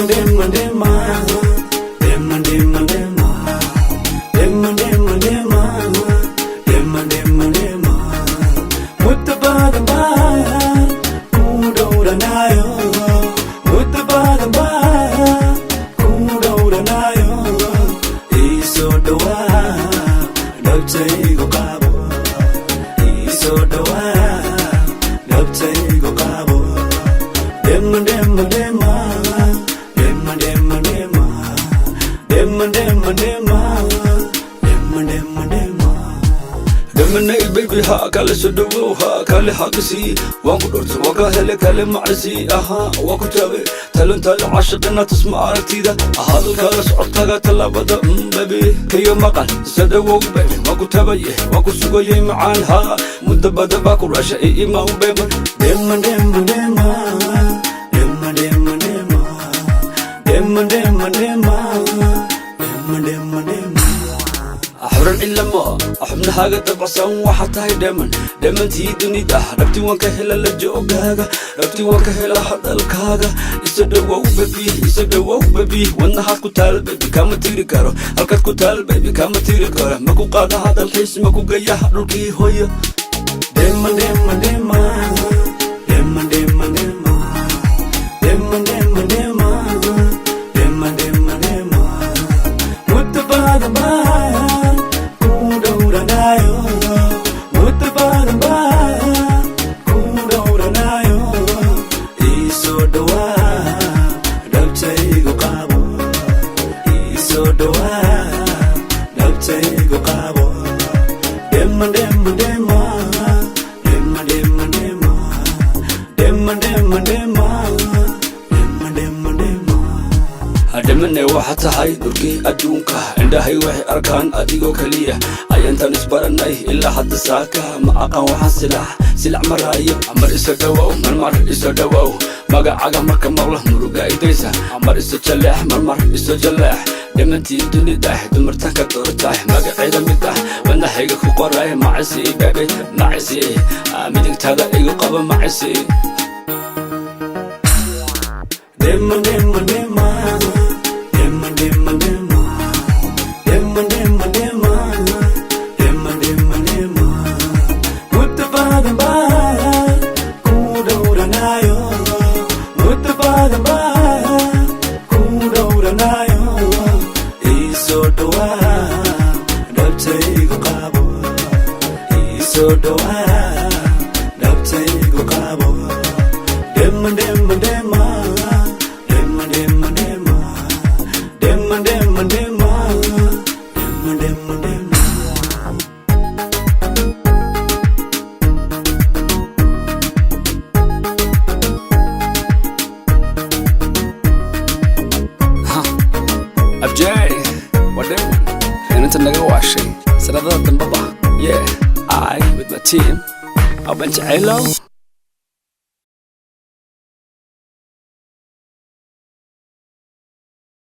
Dheeman, dheeman, dheeman, dheeman, dheeman, dheeman, dheeman, dheeman, dheeman, dheeman, dheeman. Muddo badan baan ku dhowranayo, muddo badan baan ku dhowranayo. Ii soo dhawaa, dhabtaygu qabo. Ii soo dhawaa, dhabtaygu qabo. Dheeman, dheeman, dheeman, dheeman, dheeman, dheeman, dheeman, dheeman, dheeman, dheeman, dheeman, dheeman. Dhamanay baby, ha kale soo dhawow, ha kale xaqisi waan ku dhorta, waan ka hele kale macisi aha, waa ku taabe talantaale caashiqina tusma aragtida, hadalkaaga, socodkaaga, tallaabada, baby kayo maqal soo dhawow baby, waan ku tabaye, waan ku sugayay macaan, ha muddo badan baa ku rasha i imaw baby. Dheeman, dheeman, dheeman, dheeman, dheeman, dheeman, dheeman, dheeman, dheeman, dheeman, dheeman, dheeman. Xuran cilamo xubnahaaga dabacsan, waxaa tahay dheeman, dheemantii dunida. Dhabti waan ka hela la joogaaga, dhabti waan ka hela hadalkaaga. Isa dhawow baby, isa dhawow baby, wadnahaad ku taal baby, kama tiri karo. Halkaad ku taal baby, kama tiri karo. Ma ku qaadaha dalxiis, ma ku gayaha dhulkii hooyo. Dheeman, dheeman, dheeman, dheeman, dheeman, dheeman, dheeman, dheeman, dheeman, dheeman, dheeman, dheeman. Muddo badan baan ku dhowranayo, muddo badan baan ku dhowranayo. Ii soo dhawaa, dhabtaygu qabo. Ii soo dhawaa, dhabtaygu qabo. Dheeman, dheeman, dheeman, dheeman, dheeman, dheeman, dheeman, dheeman, dheeman, dheeman, dheeman, dheeman. Dhimane waxaa tahay dhulkii adduunka, indhahay waxay arkaan adigoo keliya. Ayantaan isbaranay ilaa hadda saaka ma aqaan waxaan silax silac maraayo. Mar isa dhawow, marmar isa dhawow, magacaga marka maqlo muruga idaysa. Mar isa jaleex, marmar isa jaleex, dhimantii dunida dumartanka doortaay, magaceeda mid ah wadnahayga ku qoray. Macisi baby, macisi, midigtaada igu qaba, macisi. Dheeman, dheeman, dheeman, dheeman, dheeman, dheeman, dheeman, dheeman, dheeman, dheeman, dheeman, dheeman. Muddo badan baan ku dhowranayo, muddo badan baan ku dhowranayo. Ii soo dhawaa, dhabtaygu qabo. Ii soo dhawaa, dhabtaygu qabo. Dheeman, dheeman, dheeman, dheeman, dheeman, dheeman, dheeman, dheeman, dheeman, dheeman, dheeman, dheeman. FJ waa dheeman inanta naga waashay sanadada dambaba. Yeah, I with my team aban jecelo.